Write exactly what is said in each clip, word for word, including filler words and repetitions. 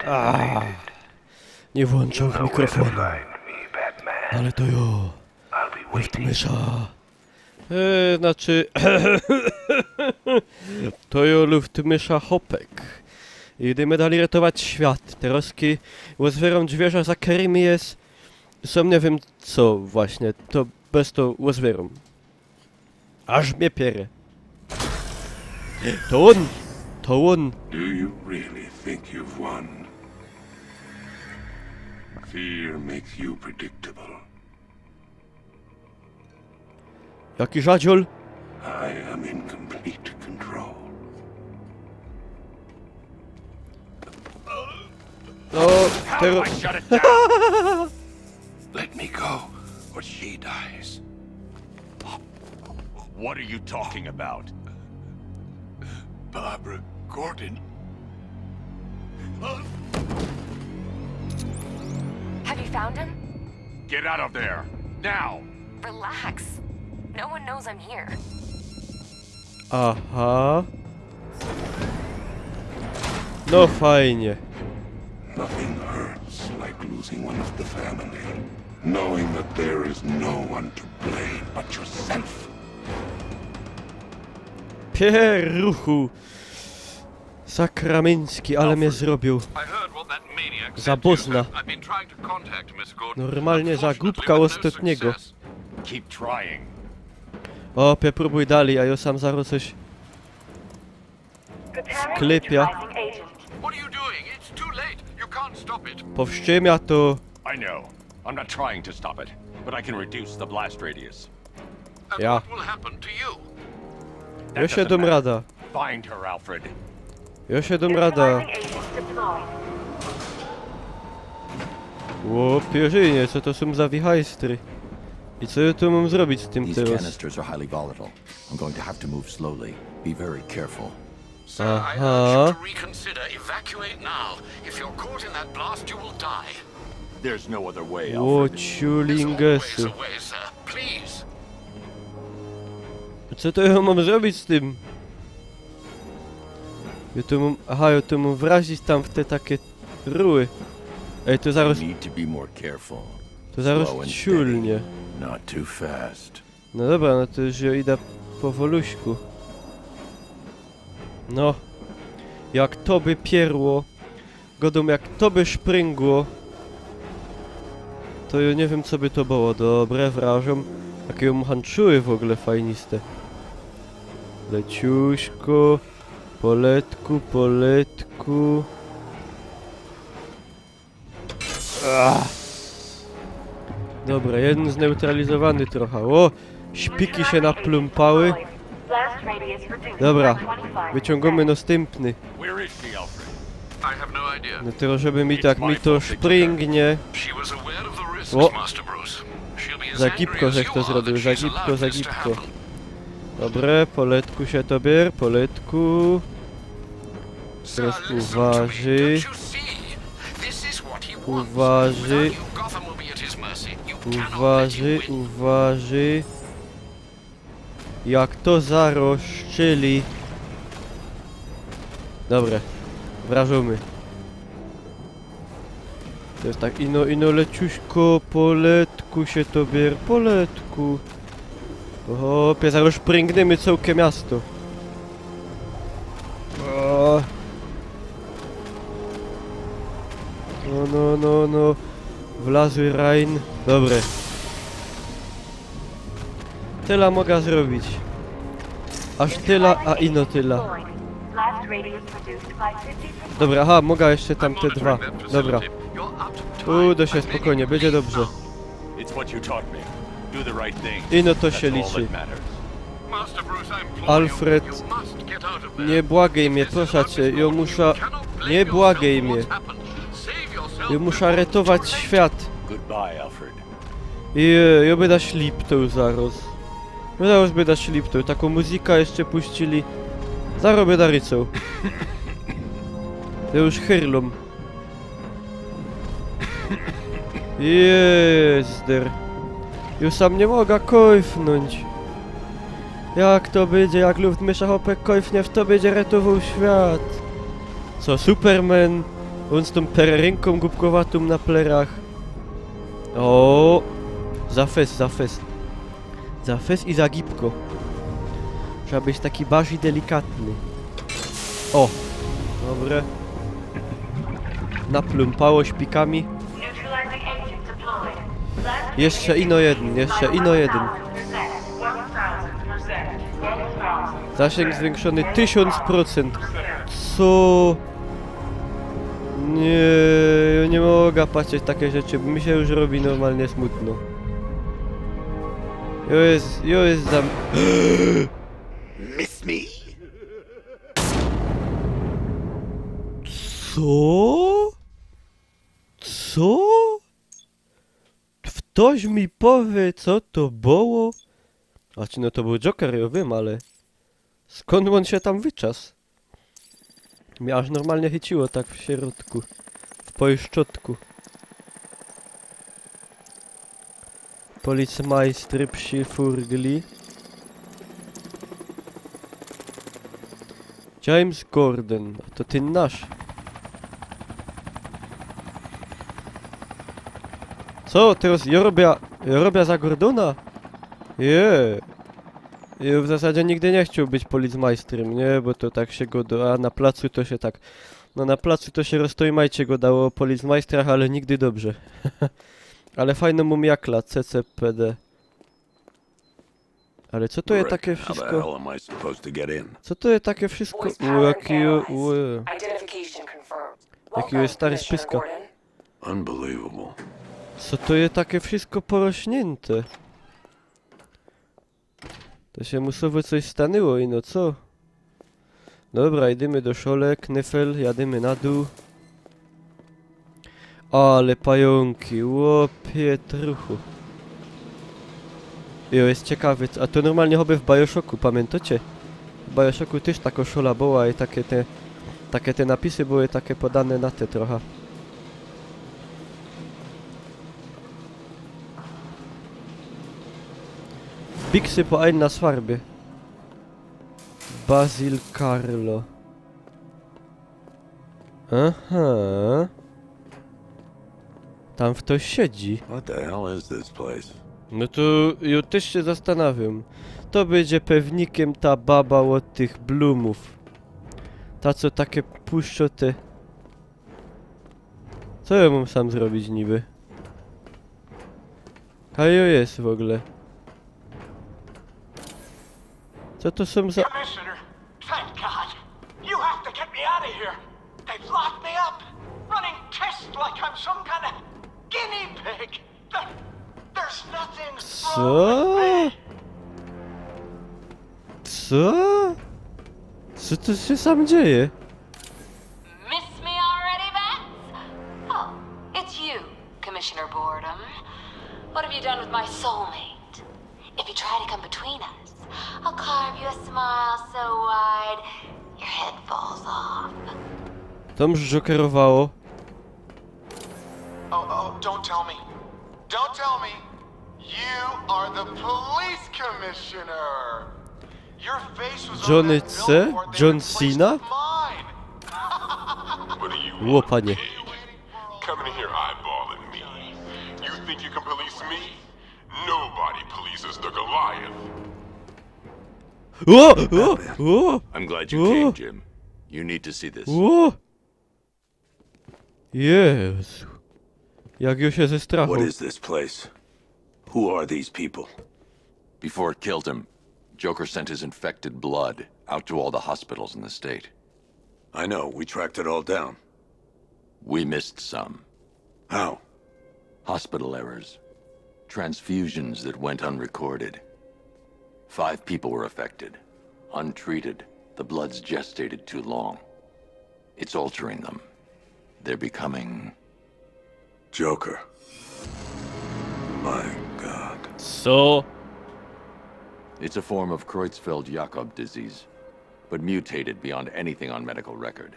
A, niy włōnczōł mikrofōnu. Ale to jo. Luftmysza. E, znaczy... To jo Luftmysza Hopek. I idymy dalij retować świat. Terŏzki ôzwierōm dźwiyrze, za kerymi je... Sōm niy wiym co właśnie. To bez to ôzwierōm. Aż mie piere. To ôn! To ôn! Do you really think you've won? Fear makes you predictable. Jaki żadziol? I am in complete control. No, tego... I shut it down! Let me go, or she dies. What are you talking about? Barbara Gordon. Have you found him? Get out of there, now! Relax. No one knows I'm here. Aha. No fajnie. Nothing hurts like losing one of the family. Knowing that there is no one to blame but yourself. Pieruchu. Sakramyński, ale mie zrobiōł. I heard what that maniac Za said to you. Bozna. I've been trying to contact Miss Gordon. Normalnie za Unfortunately, głupka with no ôstatnigo. Success. Keep trying. Opie, prōbuj dalij, a jo sam zarŏz coś... Preparing Sklepia. neutralizing agent. What are you doing? It's too late. You can't stop it. Powstrzymia to. I know. I'm not trying to stop it, but I can reduce the blast radius. And Ja. What will happen to you? Jo sie dōm rada. Find her, Alfred. Jo sie dōm rada. Neutralizing agent deployed. Ło pierzynie, co to sōm za wichajstry? I co jo tu mōm zrobić z tym These terŏz? Canisters are highly volatile. I'm going to have to move slowly. Be very careful. Sir, I Aha. urge you to reconsider. Evacuate now. If you're caught in that blast, you will die. There's no other way, Ło Alfred. There's always ciulingesy. A way, sir. Please. Co to jo mōm zrobić z tym? Jo tu mōm... Aha, jo tu mōm wrazić tam w te takie rury. Ej, to zarŏz... Need to be more careful. To zarŏz Slow and ciulnie. Not too fast. No dobra, no to już jo ida powoluśku. No. Jak to by pierło. Godōm, jak to by szpryngło. To jo niy wiym, co by to było. Dobre, wrażōm. Jakie jo mōm hanczury w ôgōle fajniste. Leciuśko. Poletku, poletku. Ach. Dobra, jedyn zneutralizowany trocha. Ło! Śpiki sie naplōmpały. Blast radius reduced Dobra, by twenty-five. wyciōngōmy nostōmpny. Where is she, Alfred? I have no idea. No tero, żeby mi to, jak mi to szpryngnie. She was aware of the risk, Ło! Master Bruce. She'll be as Za angry gibko as żech you to are zrobiōł, that za she's gibko, allowed za this to gibko. Happen. Dobre, poletku sie to bier, poletku. Sir, Teraz listen to me. uważaj. Don't you see? This is what he wants. Uważaj. Without you, Gotham will be at his mercy. You cannot let him Uważaj, win. Uważaj. Jak to zarŏz strzeli. Dobre. Wrażōmy. To je tak, ino, ino leciuśko, poletku sie to bier, poletku. Chopie, zarŏz szpryngnymy cołke miasto. O. No, no, no, no. Wlazły Rhein. Dobre. Tela moga zrobić. Aż tela, a ino tela. Blast radius reduced by fifty percent. Dobra, aha, moga jeszcze tamte dwa. Dobra. Udo sie spokojnie, bydzie dobrze. It's what you taught me. Do the right thing. Ino to sie That's all that liczy. Matters. Master Bruce, I implore Alfred, you, you must get out of there. niy błagej mie, proszã cie, jo musza, niy błagej mie. Jo musza retować świat. Goodbye, Alfred. Jo, jo byda śliptoł zarŏz. No zarŏz byda śliptoł, takõ muzyka jeszcze puścili. Zarŏz byda rycoł. Jo już hyrlōm. Jezder. Już sam niy moga kojfnōńć. Jak to bydzie, jak Luftmysza chopek kojfnie, to bydzie retowoł świat. Co, Superman? Ôn z tōm pererynkōm gupkowatōm na plerach. O! Za fest, za fest. Za fest i za gibko. Trzeba być taki bardzij delikatny. O! Dobre. Naplōmpało szpikami. Jeszcze ino jedyn, jeszcze ino jedyn. Zasięg zwiększony tysiōnc procent. Co? Niy, niy moga patrzeć take rzeczy, bo mi sie już robi normalnie smutno. Jo jest, jo jest zam... Miss me? Co? Co? Ftoś mi powie, co to było? Znaczy, no to bōł Joker, jo wiym, ale skōnd ôn sie tam wyczas? Mie aż normalnie chyciło tak w środku, w pojszczotku. Policmajstry przifurgli. James Gordon, a to tyn nasz. Co? Teroz jo robia, jo robia za Gordona? Je. Jo w zasadzie nigdy niy chcioł być policmajstrym, niy? Bo to tak sie godo, a na placu to sie tak... No na placu to sie roztojmajcie godało ô policmajstrach, ale nigdy dobrze. Ale fajno mōm jakla, C C P D. Ale co to je take wszystko? Am I supposed to get in? Co to je take wszystko? Ô, jaki... Ô, Identification confirmed. Jaki jest stary spyska. Unbelievable. Co to je take wszystko porośniynte? To sie musowo coś stanyło, ino co? Dobra, jedymy do szole, knyfel, jadymy na dōł. Ale pajōnki, ło pietruchu. Jo, jest ciekawy, a to normalnie choby w Bioshocku, pamiyntŏcie? W Bioshocku tyż tako szola była i take te, take te napisy były take podane na te trocha. Biksy po Aina Swarbie. Basil Carlo. Aha. Tam ftoś siedzi. What the hell is this place? No to jo tyż sie zastanawiōm. To bydzie pewnikiem ta baba ôd tych blumōw. Ta, co take puszczo te... Co jo mōm sam zrobić niby? Kaj jo jest w ôgōle? Co to sōm za... Commissioner, thank God. You have to get me out of here. They've locked me up, running tests like I'm some kind of guinea pig. There, there's nothing wrong with Co? me. Co? Co tu sie sam dzieje? Miss me already, Bats? Oh, it's you, Commissioner Boredom. What have you done with my soulmate? If you try to come between us, I'll carve you a smile so wide your head falls off. To mie zjokerowało. Oh, oh, don't tell me. Don't tell me. You are the police commissioner. Your face was Johnny on that C? billboard they John replaced Cena? Mine. What do you Ło, panie. Coming here eyeballing me. You think you can police me? Nobody polices the Goliath. O! O! O! I'm glad Ooh. You came, Jim. You need to see this. O! Jezu. Jak jo sie zestrachōł. What is this place? Who are these people? Before it killed him, Joker sent his infected blood out to all the hospitals in the state. I know, we tracked it all down. We missed some. How? Hospital errors. Transfusions that went unrecorded. Five people were affected. Untreated, the blood's gestated too long. It's altering them. They're becoming... Joker. My God. Co? It's a form of Creutzfeldt-Jakob disease, but mutated beyond anything on medical record.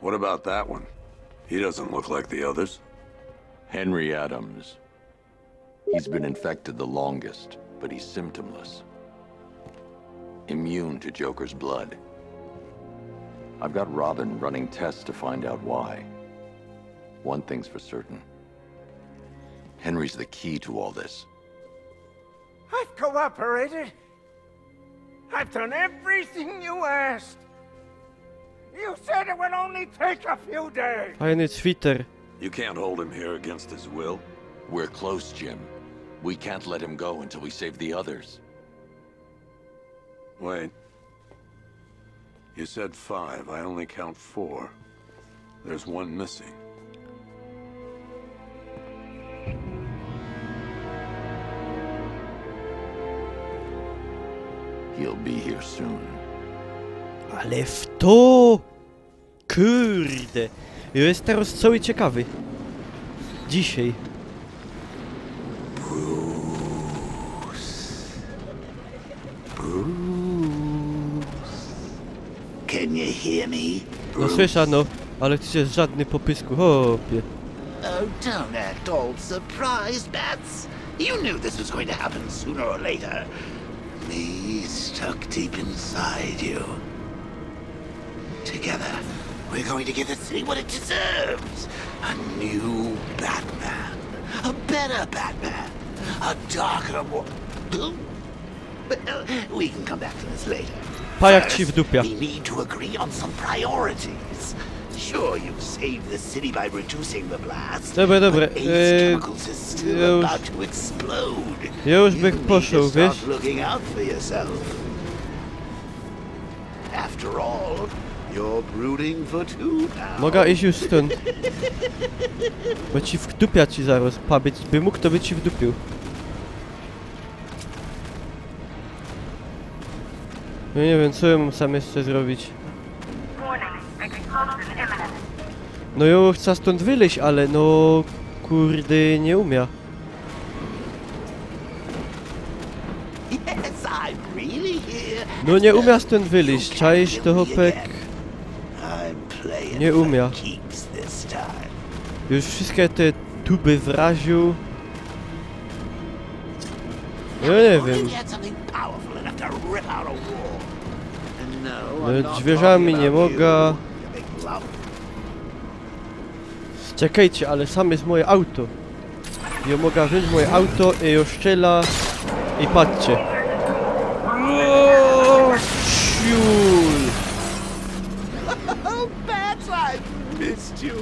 What about that one? He doesn't look like the others. Henry Adams. He's been infected the longest, but he's symptomless. Immune to Joker's blood. I've got Robin running tests to find out why. One thing's for certain. Henry's the key to all this. I've cooperated. I've done everything you asked. You said it would only take a few days. Fajny Twitter. You can't hold him here against his will. We're close, Jim. We can't let him go until we save the others. Wait. You said five. I only count four. There's one missing. He'll be here soon. Ale w to! Kurde! Jo, je teroz cały ciekawy. Dzisiej. Can you hear me? No słysza, no, ale ty żadny popysku, chłopie. Oh, don't act all surprised, Bats. You knew this was going to happen sooner or later. Me stuck deep inside you. Together, we're going to give the city what it deserves. A new Batman. A better Batman. A darker, more... Well, we can come back to this later. Pajak ci w dupia. We need to agree on some priorities. Sure, you've saved the city by reducing the blast, Dobra, dobra, but Ace e, Chemicals is still już- about to explode. Jo już You bych need to poszedł, start wiesz? Looking out for yourself. After all, you're brooding for two now. Mogę iść już stąd. Bo ci w dupia ci zaraz, pa, by, by mógł, to by ci wdupił. No nie wiem, co ja mam sam jeszcze zrobić. Warning, expulsion imminent. No jo chcę stąd wyleźć, ale no... Kurde, nie umiem. Yes, I'm really here. No nie umiem stąd wyleźć, czaisz to, chłopek? I'm playing Nie for umiem. Keeps this time. Już wszystkie te tuby wraził. No nie Only wiem. had something powerful enough to rip out a wall. And no, No, I'm not drzwiami talking nie about mogę. You, you big lump. Czekajcie, ale sam jest moje auto. Jo mogę wziąć moje auto i jo strzela. I patrzcie. Wow, ciul. Oh, Bats, I missed you.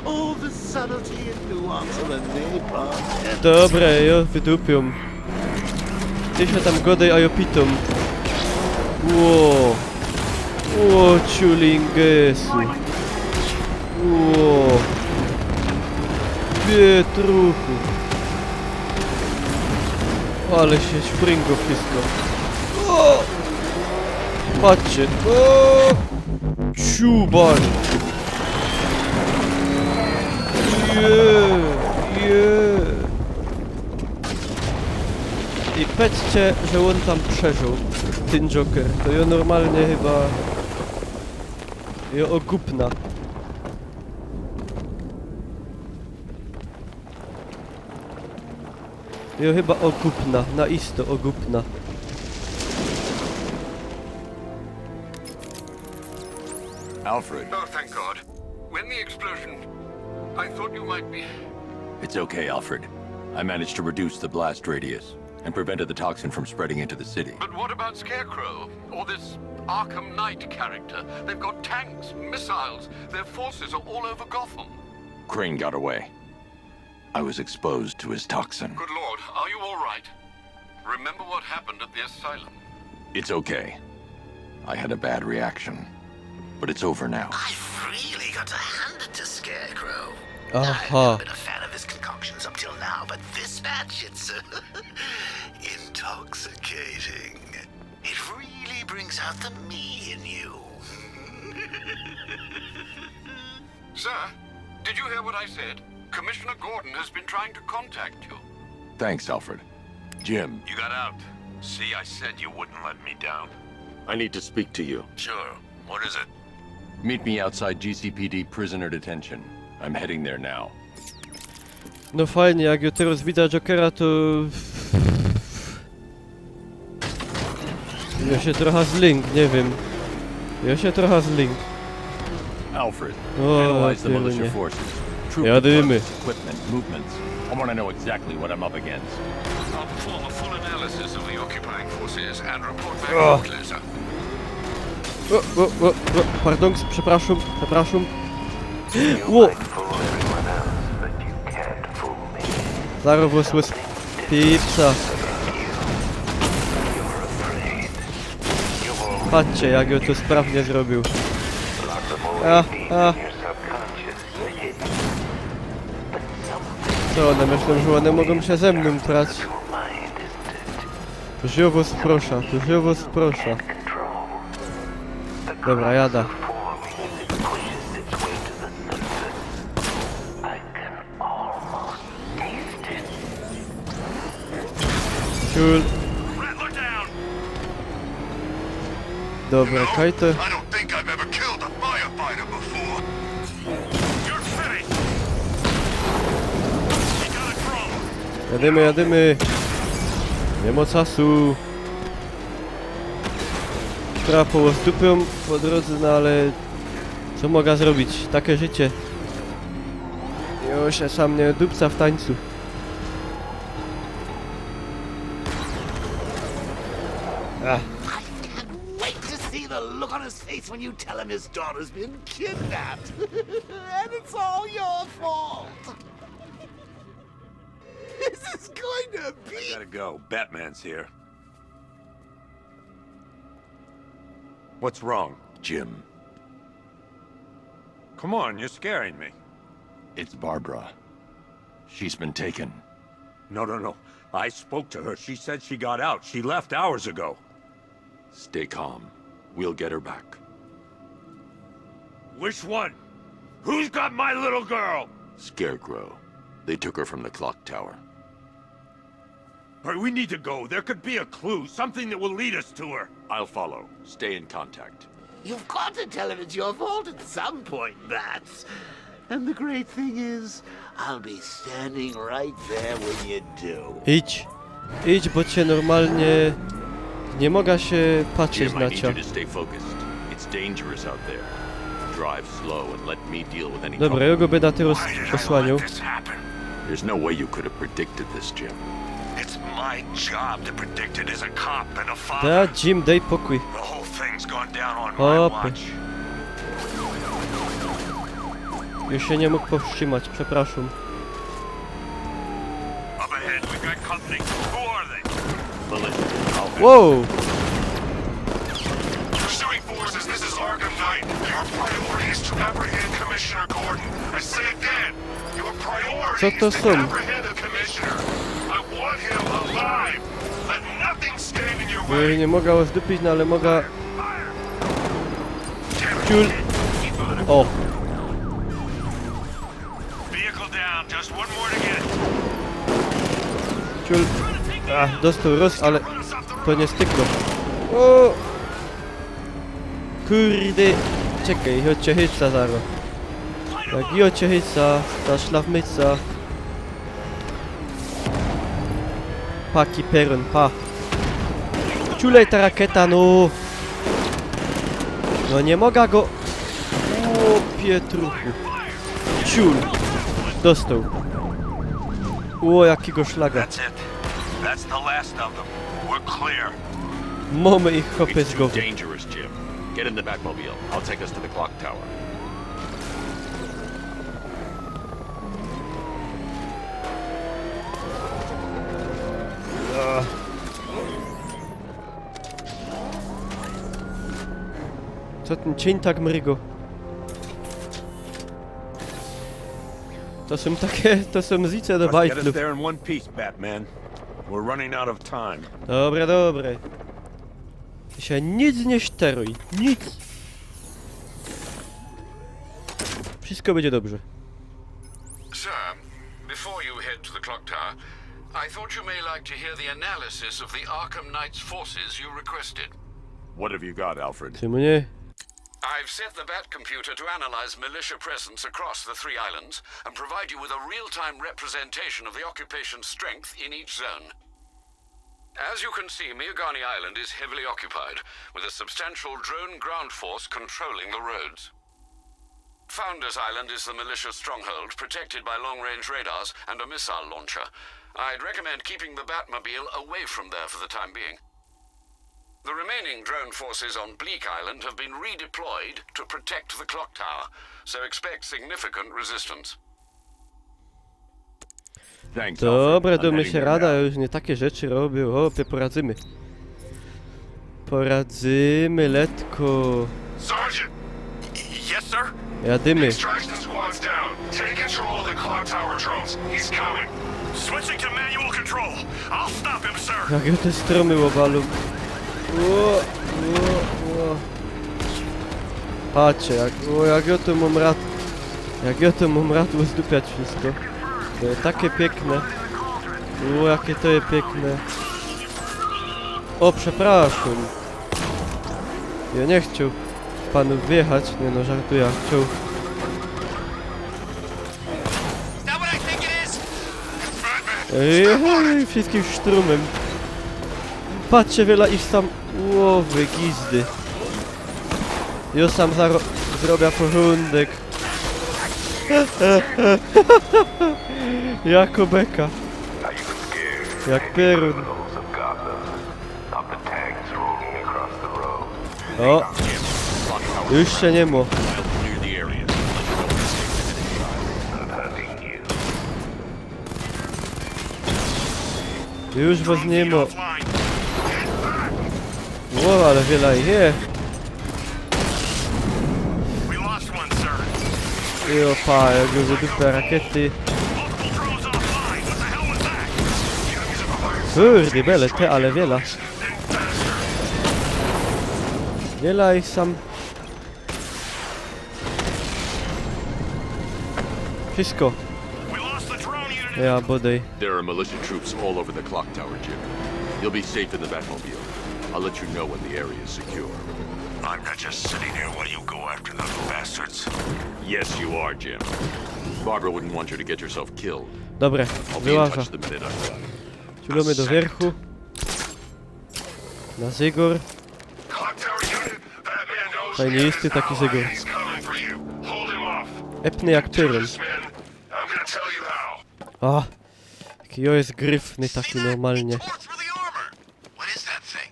All the subtlety and nuance of a napalm. Dobra, jo wydupią. Ty się tam godej, a jo pitą. Ło. Ło, ciulingesu. Ło. Pietruchu. Ale się springo wszystko. O! Patrzcie. O! Ciubal. Je, je. I patrzcie, że on tam przeżył. Ten Joker. To jo normalnie chyba... Jo ogupna. Jo chyba ogupna, na isto ogupna. Alfred. Oh, thank God. When the explosion, I thought you might be... It's okay, Alfred. I managed to reduce the blast radius and prevented the toxin from spreading into the city. But what about Scarecrow? Or this Arkham Knight character? They've got tanks, missiles. Their forces are all over Gotham. Crane got away. I was exposed to his toxin. Good Lord, are you all right? Remember what happened at the asylum? It's okay. I had a bad reaction. But it's over now. I've really got to hand it to Scarecrow. Aha. I've been a fan of his concoctions up till now, but this batch, it's uh, intoxicating. It really brings out the me in you. Sir, did you hear what I said? Commissioner Gordon has been trying to contact you. Thanks, Alfred. Jim. You got out. See, I said you wouldn't let me down. I need to speak to you. Sure. What is it? Meet me outside G C P D prisoner detention. I'm heading there now. No fajnie, jak jo teraz widzę Jokera, to... Jo się trochę zlingł, nie wiem. Jo się trochę zlingł. Alfred, O, analyze the militia pierunie. Forces. Troop Jadymy. Equipment, movements. I want to know exactly what I'm up against. I'll perform a full analysis of the occupying forces and report back Oh. to Closer. O, o, o, o, pardon, przepraszam, przepraszam. O! Zaroz was, was pieprza. Patrzcie, jak jŏ to sprawnie zrobiōł. A, a. Co ône myślōm, że ône mogōm sie ze mnōm prać? To żywot proszã, to żywot proszã. Dobra, jadã. Ciul. Dobra, kaj to? I don't think I've ever killed a firefighter before. You're finished. We got a problem. Jadymy, jadymy. Niy ma czasu. Trochã połozdupiōm po drōdze, no ale co mogã zrobić? Take życie. Jŏ sie sam niy dupcã w tańcu. Ach. Can't wait to see the look on his face when you tell him his daughter's been kidnapped. And it's all your fault. This is going to be. Gotta go. Batman's here. What's wrong, Jim? Come on, you're scaring me. It's Barbara. She's been taken. No, no, no. I spoke to her. She said she got out. She left hours ago. Stay calm. We'll get her back. Which one? Who's got my little girl? Scarecrow. They took her from the clock tower. All right, we need to go. There could be a clue, something that will lead us to her. I'll follow. Stay in contact. You've got to tell him it's your fault at some point, Bats. And the great thing is, I'll be standing right there when you do. Idź. Idź, bo ciã normalnie niy mogã sie patrzeć Jim, I na need cia. You to stay focused. It's dangerous out there. Drive slow and let me deal with any Dobra, trouble. jŏ go byda tyroz Why did I let posłaniōł. This happen? There's no way you could have predicted this, Jim. It's my job to predict it as a cop and a Da, father. Jim, dej pokōj. The whole thing's gone down on my Hop. Watch. Już sie niy mōg powstrzimać, przepraszōm. Up ahead, we've got company. Who are they? Melissa. Alfred. Wow! Pursuing forces, this is Arkham Knight. Your priority is to apprehend Commissioner Gordon. I say again, your priority Co to is to sōm? Apprehend the Commissioner. I want him alive. Let nothing stand in your Bo jŏ way. niy mogã ôzdupić, no ale mogã... Ciul. O, Vehicle down, just one more to get. ciul. Ach, dostoł roz, ale to niy stykło. O! Kurde. Czekej, jŏ ciã chycã zaroz. Jak jŏ ciã chycã, ta szlafmyca. Paki perun, pa. Ciulej ta rakieta, no. No niy mogã go. O, pietruchu. Ciul. Dostoł. O, jakigo szlaga. That's it. That's the last of them. We're clear. Mōmy ich, chopie, It's z too gowy. Dangerous, Jim. Get in the Batmobile. I'll take us to the clock tower. Co tyn cień tak mrygo? To sōm take, to sōm zice do Let's get us bajtlōw. There in one piece, Batman. We're running out of time. Dobre, dobre. Ty sie nic niy szteruj, nic. Wszystko bydzie dobrze. Sir, before you head to the clock tower, I thought you may like to hear the analysis of the Arkham Knight's forces you requested. What have you got, Alfred? Ty mōnie. I've set the Bat computer to analyze militia presence across the three islands and provide you with a real-time representation of the occupation's strength in each zone. As you can see, Miagani Island is heavily occupied, with a substantial drone ground force controlling the roads. Founders Island is the militia stronghold, protected by long-range radars and a missile launcher. I'd recommend keeping the Batmobile away from there for the time being. The remaining drone forces on Bleak Island have been redeployed to protect the clock tower, so expect significant resistance. Dobra, I'm dōmy heading sie there rada, now. już niy takie rzeczy robił. Chopie, poradzimy. Poradzimy letko. Sergeant! Yes, sir? Jadymy. Extraction squad's down. Take control of the clock tower drones. He's coming. Switching to manual control. I'll stop him, sir. Jak jŏ te stromy ôbalōm. Ô, ô, ô. Patrzcie, jak, ô, jak jŏ to mōm rad... Jak jŏ to mōm rad ôzdupiać wszystko. To je takie piykne. Ô, jakie to je piykne. Ô, przepraszōm. Jŏ niy chcioł panōw wjechać, niy no, żartujã, chcioł. Ej, ej, wszystkim sztrōmym. Patrzcie, wiela ich sam. Ô, wy gizdy. Jŏ sam zaro... zrobiã porządek. Jako beka. Jak pierōn. Ô. Już sie niy mo. Już wŏs niy mo. Ô, ale wiela ich je. We lost one, sir. I ôpa, jak go wydupiã rakiety. Multiple drones offline. What the hell was that? Kurde, bele, te, ale wiela. Wiela ich sam. Wszystko. We lost the drone unit. Ja, bodej. There are militia troops all over the clock tower, Jim. You'll be safe in the Batmobile. I'll let you know when the area is secure. I'm not just sitting here while you go after those bastards. Yes, you are, Jim. Barbara wouldn't want you to get yourself killed. Dobra, I'll be in wyłażã. Touch the minute I'm done. Ciulōmy do wierchu. Na zygor. Clock tower unit, that man knows Fajnie, we jest have tu taki his ally zegar. and he's coming for you. Hold him off. Epny jak pierōn. This man, I'm gonna tell you how. A, jaki jŏ je gryfny taki normalnie. Tore through the armor. What is that thing?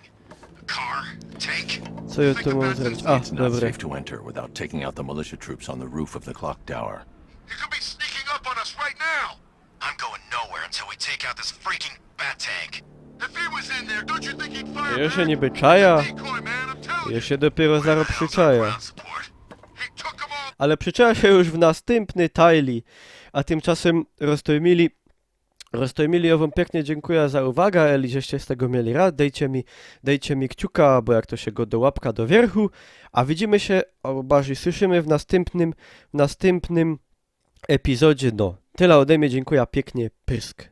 A car? A tank? Co jŏ tu mōm zrobić? A, It's not dobra. Safe to enter without taking out the militia troops on the roof of the clock tower. He could be sneaking up on us right now. I'm going nowhere until we take out this freaking bat tank. If he was in there, don't you think he'd fire Jŏ sie back? niby czajã. Decoy, man, I'm telling Jŏ you. Sie dopiyro zaro przyczajã. Ground support. He took 'em all. Ale przyczajã sie już w nastympny taili. A tymczasym roztōjmili, roztōjmili, jŏ wōm piyknie dziynkuja za uwagã, eli żeście z tego mieli rad, dejcie mi, dejcie mi kciuka, abo jak to sie godo, łapka do wierchu, a widzymy sie, abo bardzij słyszymy w nastympnym, w nastympnym epizodzie, no. Tela ode mie, dziynkuja piyknie, pyrsk.